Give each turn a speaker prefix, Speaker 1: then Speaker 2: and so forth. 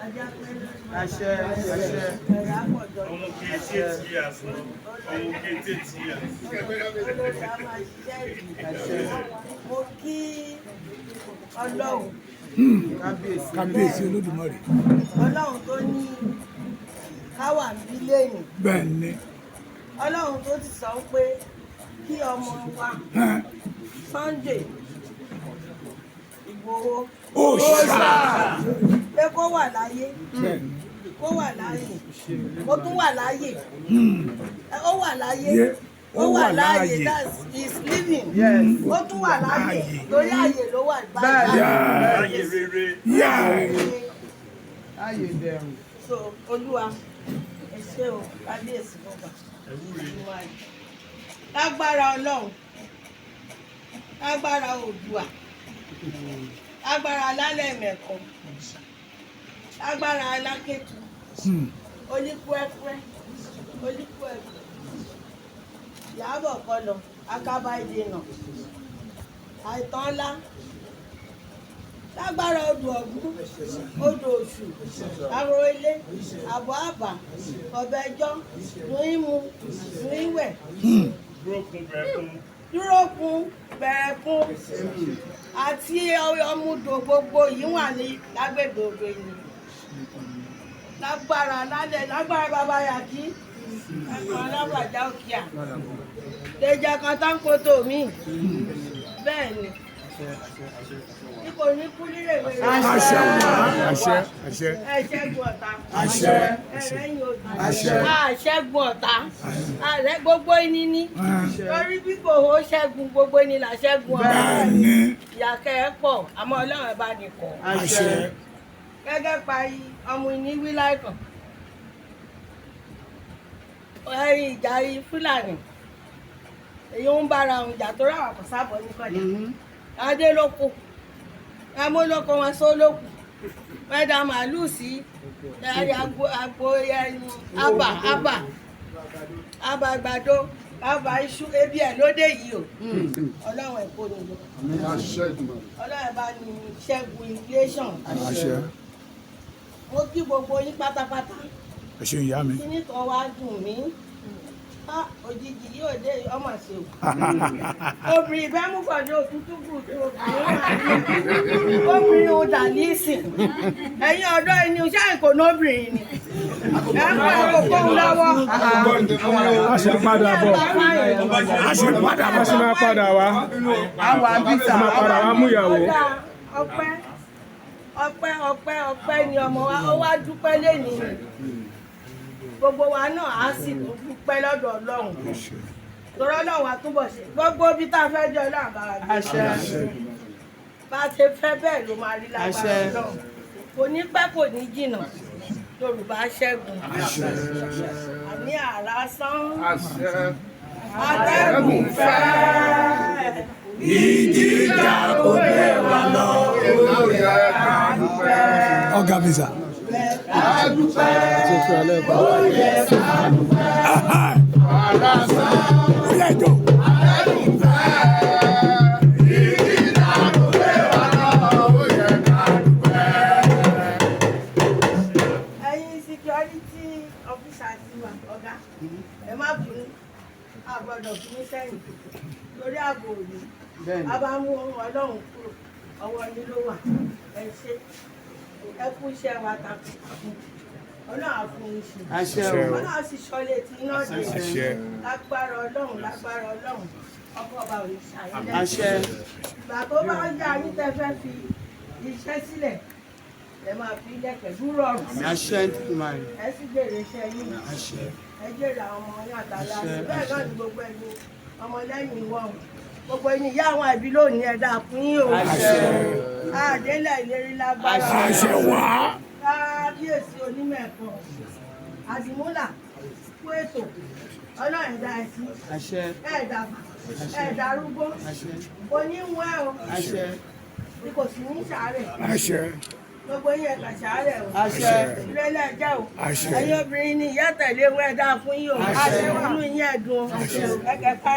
Speaker 1: Ajá pẹ́ lórí.
Speaker 2: Àṣẹ, àṣẹ.
Speaker 1: Ẹ̀rọ àpọ̀jọ.
Speaker 3: Ọmọ 88 years, ọmọ 88 years.
Speaker 1: Olórí a máa ṣiṣẹ́ ìlú. Mo kí Ọlọ́run.
Speaker 2: Kábíyèsí.
Speaker 4: Kábíyèsí Olódùmarè.
Speaker 1: Ọlọ́run tó ní ká wà níbí lẹ́yìn.
Speaker 4: Bẹ́ẹ̀ ni.
Speaker 1: Ọlọ́run tó ti sọ pé kí ọmọ wa Sunday Ìgbòho
Speaker 4: Ó ṣá.
Speaker 1: pé kó wà láyé,
Speaker 4: Bẹ́ẹ̀ ni.
Speaker 1: kó wà láàyè, kó tún wà láàyè. Ó wà láyé.
Speaker 4: Yé,
Speaker 1: ó wà láàyè.
Speaker 4: láàyè.
Speaker 1: That's is living.
Speaker 2: Yes.
Speaker 1: Ó tún wà láàyè torí àyè ló wà báyìí.
Speaker 3: Láyé rere.
Speaker 2: Láyé dẹrùn.
Speaker 1: So Olúwa, ẹ ṣé o, kábíyèsí bọ́ba. Lágbára Ọlọ́run, lágbára Oòduà, lágbára alálẹ̀ mẹ̀kọ, lágbára alákẹ́tù olíkúẹ́kúẹ́ olíkúẹ́kúẹ́ yàbọ̀ kọlọ̀ akábá ìdènà àìtàn ńlá, lágbára odò ọ̀gbun, odò òṣù, aró ilé, àbọ̀ àbà, ọ̀bẹjọ́, dùn-ín-mu, dùn-ín-wẹ̀.
Speaker 3: Dúrókun bẹ̀rẹ̀kun.
Speaker 1: Dúrókun bẹ̀rẹ̀kun àti ọmúdò gbogbo yìí wà ní lágbègbè odò yìí, lágbára lálẹ́, lágbára bàbá yàkí ẹ̀kan alábàjá òkìá lèjà kan táǹkótó mi. Bẹ́ẹ̀ ni tí kò ní kú nílé ìwé.
Speaker 4: Àṣẹ wá, àṣẹ, àṣẹ.
Speaker 1: Ẹ ṣẹ́gun ọ̀tá.
Speaker 4: Àṣẹ.
Speaker 1: Ẹ rẹ́yìn odò.
Speaker 4: Àṣẹ.
Speaker 1: A ṣẹ́gun ọ̀tá ààrẹ gbogbo ẹni ní torí bí kò ó ṣẹ́gun gbogbo ẹni là ṣẹ́gun ọ̀tá.
Speaker 4: Bẹ́ẹ̀ ni.
Speaker 1: Ìyàkẹ́ ẹ pọ̀, àmọ́ Ọlọ́run ẹ bá nìkan.
Speaker 4: Àṣẹ.
Speaker 1: Gẹ́gẹ́ parí ọmọ ìní wí láìkàn ẹ̀yìn ìjà yìí, Fúlàní èyí ń bára òun jà tó ráwà kò sábọ̀ ní kọjá adé lóko amólóko wọn só lóko wọ́n da màálùú sí agbo agbo ẹyin abà abà abà àgbàdo, abà iṣu, ebi ẹ̀ lóde yìí o. Ọlọ́run ẹ̀ kó ni lọ. Ọlọ́run ẹ̀ bá ní ṣẹ́gun inflation.
Speaker 4: Àṣẹ.
Speaker 1: Mo kí gbogbo yín pátápátá.
Speaker 4: Ẹ ṣeun, ìyá mi.
Speaker 1: Kíní kan wá dùn mí. Ah, òjijì yóò dé ọmọ ṣe o. Obìnrin ìfẹ́ mú pàdé òtútù kùtù, obìnrin obìnrin ò dà nísìn. Ẹ̀yin ọ̀dọ́ ẹni ṣáà kò ní obìnrin ni ẹ̀ ń pa àkókò ń lọ́wọ́.
Speaker 5: A ṣe padà bọ̀.
Speaker 4: A ṣe padà
Speaker 5: A ṣe
Speaker 4: bọ̀.
Speaker 5: máa padà wá.
Speaker 2: Àwọn àbísà.
Speaker 5: A máa padà wá mú ìyàwó.
Speaker 1: Ọ̀dà, ọpẹ́, ọpẹ́, ọpẹ́, ọpẹ́ ni ọmọ wa ó wá dúpẹ́ lénìí. Gbogbo wa náà á sì tún dúpẹ́ lọ́dọ̀ Ọlọ́run torí Ọlọ́run á túbọ̀ ṣe gbogbo bí tá a fẹ́ jọ Ọlọ́run àbára gbé.
Speaker 2: Àṣẹ.
Speaker 1: Bá a ṣe fẹ́ bẹ́ẹ̀ ló máa rí lágbára
Speaker 2: Àṣẹ.
Speaker 1: Ọlọ́run. Kò ní pẹ́, kò ní jìnnà, Yorùbá ṣẹ́gun. Àní àrá sán, atẹ́gùn fẹ́,
Speaker 4: Ìjìjà kò gbé wa lọ. Ọ̀gá mi sà. Ó yá, ìjọ.
Speaker 1: Ẹ̀yin security officers wa, ọ̀gá, ẹ má bínú, a gbọ́dọ̀ fi mí sẹ́yìn torí ààbò òní.
Speaker 2: Bẹ́ẹ̀ni.
Speaker 1: A bá mú ohun Ọlọ́run kúrò, ọwọ́ yín ló wà. Ẹ ṣe, ẹ kú iṣẹ́ wa takuntakun. Ọlọ́run á fún yín ṣe.
Speaker 2: Àṣẹ o.
Speaker 1: Ọlọ́run á sì ṣọlẹ̀ tí iná dé.
Speaker 4: Àṣẹ.
Speaker 1: Lágbára Ọlọ́run, lágbára Ọlọ́run, ọkọ̀ ọba ò ní ṣàyẹ̀lẹ̀.
Speaker 2: Àṣẹ.
Speaker 1: Ìgbà tó bá yá yín tẹ́ fẹ́ fi iṣẹ́ sílẹ̀, ẹ máa fi ilẹ̀ pẹ̀lú rọrùn.
Speaker 2: Àṣẹ Olódùmarè.
Speaker 1: Ẹ sì jèrè iṣẹ́ yín.
Speaker 2: Àṣẹ.
Speaker 1: Ẹ jèrè àwọn ọmọ yín àtàlà.
Speaker 2: Àṣẹ.
Speaker 1: Bẹ́ẹ̀ náà ni gbogbo ẹni ọmọlẹ́yìn wọn, gbogbo ẹni ìyá àwọn àbí lónìí, ẹ dáa fún yín o.
Speaker 2: Àṣẹ.
Speaker 1: Àdélẹ̀ ìlérí lágbára.
Speaker 4: Àṣẹ wá.
Speaker 1: Kábíyèsí onímẹ̀kọ àdìmúlà kú ètò. Ọlọ́run ẹ̀dá ẹ̀sìn.
Speaker 2: Àṣẹ.
Speaker 1: Ẹ̀dàgbà ẹ̀dàrúgbó.
Speaker 2: Àṣẹ.
Speaker 1: Oníwọ̀n ẹ̀ o.
Speaker 2: Àṣẹ.
Speaker 1: Bí kò sí ní sàárẹ̀.
Speaker 4: Àṣẹ.
Speaker 1: Gbogbo yín ẹ̀ka sàárẹ̀ o.
Speaker 2: Àṣẹ.
Speaker 1: Ìrẹ́lẹ̀ jẹ́ o.
Speaker 4: Àṣẹ.
Speaker 1: Ẹ̀yin obìnrin ni ìyá tẹ̀lé wọn, ẹ̀dá fún yín o.
Speaker 2: Àṣẹ.
Speaker 1: Inú yín ẹ̀dùn o. Ẹ̀kẹ́fà.